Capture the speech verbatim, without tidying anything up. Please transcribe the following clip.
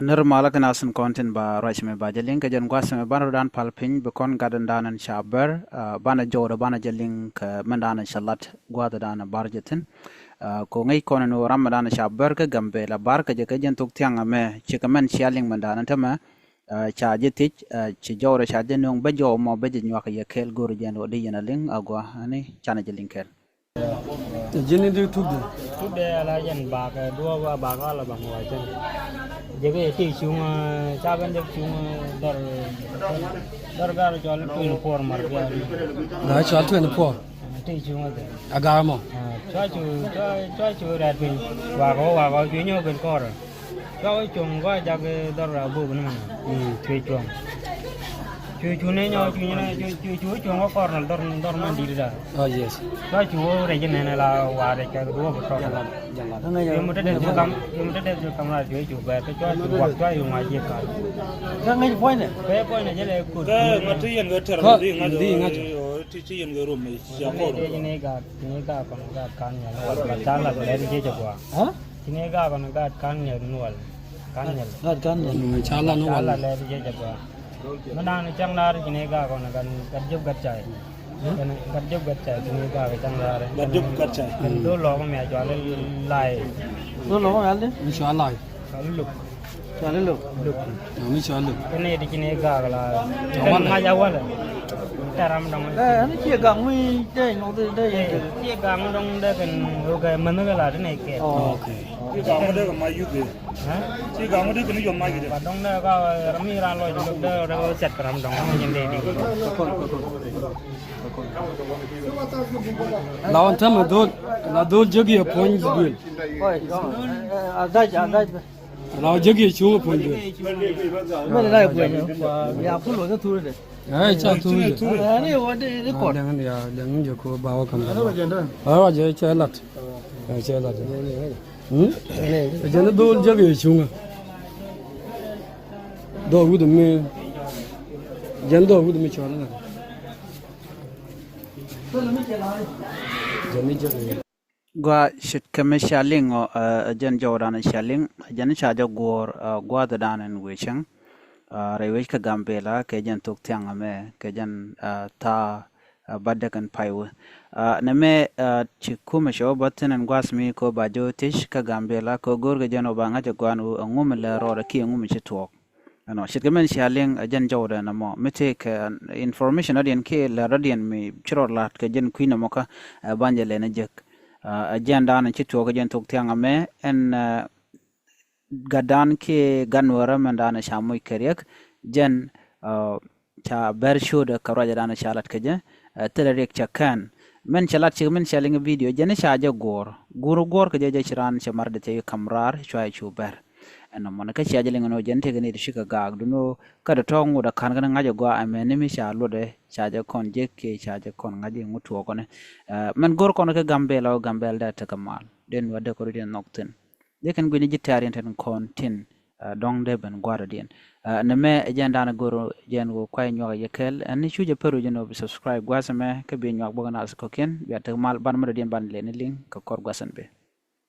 Nir malä kɛ nasin kɔn tin ba ruac mɛ ba jɛ liŋ kɛ jɛn gua̱th mɛ banɛ rɔ dan pal piny bi kɔn gat in dan in ca bär, ah, banɛ jɔwdɛ banɛ jɛ liŋ kɛ mɛn dan in ca lat gua̱th dan in bar jɛ thin. Ah, ko ŋäc kɔn in wä ram mɛ dan in ca bär kɛ Gambela bar kɛ jɛ kɛ jɛn thok thiaŋ mɛ cikɛ mɛn cia liŋ mɛn dan in tämɛ, ah, ca jɛ thiec, ah, ci jɔwdɛ ca jɛ nuŋ bä jɔw mɔ bä jɛ nyuak yɛ kɛɛl go̱r jɛn wä di yɛn a liŋ a gua ani canɛ jɛ liŋ kɛɛl. Ji̱n in di tukdɛ. Tukdɛ ala jɛn bakɛ duɔ̱ɔ̱p a bakɛ ala baŋ wa cɛn. Jɛ kɛ ti cuŋ, ca ben jɛ cuŋ dɔr, dɔr gar cɔl twenty four mar bia. Gar cɔl twenty four. Ti cuŋ kɛ. A gar mɔ. Cua cu, cua cu rɛt piny. Wakɔ wakɔ cu nyɔk ben kɔr. Cua wä cuɔ̱ŋ gɔaa jak dhɔr a bok ni mɛn. Mm. Cuɛ cuɔ̱ŋ. Cuɛ cu ni nyɔ cu ni cu cu cu wä cuɔ̱ŋ wä kɔr nal dhɔr dhɔr man dit da. Oh yes. Cua cu wä rɛc ni la wa rɛc kɛ duɔ̱ɔ̱p tɔk. Jala jala. Yom te dee cu kam yom te dee cu kam la cuɛ cu bɛr kɛ cua cu wak cua yu ŋa jiɛ kar. Ka ŋäc puɔ̱ny nɛ. Kɛ puɔ̱ny nɛ jɛ lɛ kut. Kɛ ma ti yɛn kɛ tɛr. Ka di ŋa̱c di ŋa̱c. Ti ti yɛn kɛ rum ni cia kɔr. Ni ga ni ga kɔn ga kan ya la ta la lɛ di jɛ jɛ gua. Ha? Ci ni gaakɔn gaat ka̱n nyɛl nuɔl. Ka̱n nyɛl. Gaat ka̱n nyɛl. Mm, ca la nuɔl. Ca la lɛt jɛ jɛ gɔaa. Mi naan cäŋ naar ci ni gaakɔn gat gat jop gat cay. Gat jop gat cay ci ni gaak cäŋ naar. Gat jop gat cay. Kɛn dho̱l lɔɔk mi a cɔal i̱ lay. Dho̱l lɔɔk mi a cɔal i̱? Mi cɔal lay. Cɔal i̱ luk. Cɔal i̱ luk. Luk. Mi cɔal luk. Kɛn i̱ ti ci ni gaak la. Kɛn ŋa̱c a walɛ. Tɛ ram dɔŋ. Ɛ, ɛn ciɛ gaak mi dee nyɔk dee dee. Ciɛ gaak mi dɔŋ dee kɛn ɣöö kɛ mänh kɛ la ti nɛy kɛɛl. Oh, okay. Ci gaŋ mi dee kɛ mac yuth kɛ. Ci gaŋ mi dee kɛ ni yɔm mac kɛ. Ba dɔŋ dee ka ram mi ran lɔc dee dee cɛt kɛ ram dɔŋ mi nyin dee di. La ɣɔn tämɛ dhol, la dhol jek yɛ puɔ̱ny duel. Oi, oi, ɛ, ɛ, a dac, a dac bɛ. La ɣɔn jek yɛ cuŋ puɔ̱ny duel. Mɛ la puɔ̱ny ya pulo ni thuri de. Ɛ, ca thuri de. Ɛ, ni wä de ni kɔt. Dɛŋ ya, dɛŋ jɛ ko ba wä kam. Ɛ, wa jɛ cɛ lat. Ɛ, cɛ lat. Hmm? Jɛn dhol jek yɛ cuŋä. Dhol wut mi. Jɛn dhol wut mi cɔl na. Jɛn jek yɛ. Gua shit kɛ mi ca liŋ ɔ, ɛ, jɛn jɔwdan ca liŋ, jɛn ca jɛ guɔr, ɛ, gua̱thdan in wecäŋ. Ɛ, rɛy wec kä Gambela kɛ jɛn thok thiaŋ mɛ kɛ jɛn, ɛ, thaa, ɛ, bädäk in pay wä. Ɛ, nɛ mɛ, ɛ, ci kumɛ cɛ wä bä thin in gua̱th mi ko ba jɛ wä thiec kä Gambela ko go̱r kɛ jɛn wä ba ŋa̱c ɛ gua̱n wä ɛŋu mi lɛ rɔɔdɛ kiɛ ɛŋu mi ci tuɔɔk. Ɛnɔ ce̱tkɛ mɛn cia liŋ ɛ jɛn jɔwdɛ nɔmɔ mi tëëkɛ information dɔ̱diɛn kiɛ lɛr dɔ̱diɛn mi ci rɔ la̱t kɛ jɛn kui̱ nɔmɔ kä, ɛ, banjɛ lɛn ɛ jek. Ɛ, ɛ jɛn da̱a̱n ci tuɔɔk kɛ jɛn thok thiaŋ ɛmɛ ɛn, ɛ, gatdan kiɛ gat nuäärä mɛn da̱a̱n ca moc kɛ riɛk jɛn, ɛ, ca bɛr ciötdä kɛ ruacɛ da̱a̱n ca lat kɛ jɛ, ɛ, thilɛ riɛk ca kɛn. Mɛn ca lat cik mɛn ca liŋ video jɛn ca jɛ guɔ̱ɔ̱r. Guur guɔ̱ɔ̱r kɛ jɛ jɛ ci raan cɛ mar dee thie kam raar cua cu bɛr. Ɛn nɔmɔ ni kä cia jɛ liŋ ni ɣöö jɛn tëëkɛ ni ti cikɛ gaak duni ɣöö kä dee tɔ̱ ŋut a ka̱n kɛn ŋa̱c ɛ gɔaa ɛmɛ ni mi ca luɔtdɛ ca jɛ kɔn jek kiɛ ca jɛ kɔn ŋa̱c i̱ ŋut tuɔɔkɔni. Ɛ, mɛn go̱r kɔn kä Gambela ɣöö Gambela dee tekɛ mal dee nuɔ̱t dee kɔn dee nhɔk thi̱n. Dee kɛn gui̱ni ji̱ tɛ̈r yɛn tin kɔn tin, ɛ, dɔ̱ŋ dee ben gua̱a̱r dɔ̱diɛn. Ɛ, nɛ mɛ ɛ jɛn da̱a̱n go̱r jɛn ɣöö kuay nyuak yɛ kɛɛl ɛn ni cu jɛ pär wi̱c ɛn ɣöö bi subscribe gua̱a̱th ɛmɛ kä bi nyuak bä kɛ naath kɔ̱kiɛn bia tek mal ban mi dɔ̱diɛn ban lɛni liŋ kɛ kɔr gua̱a̱th ɛn bɛ.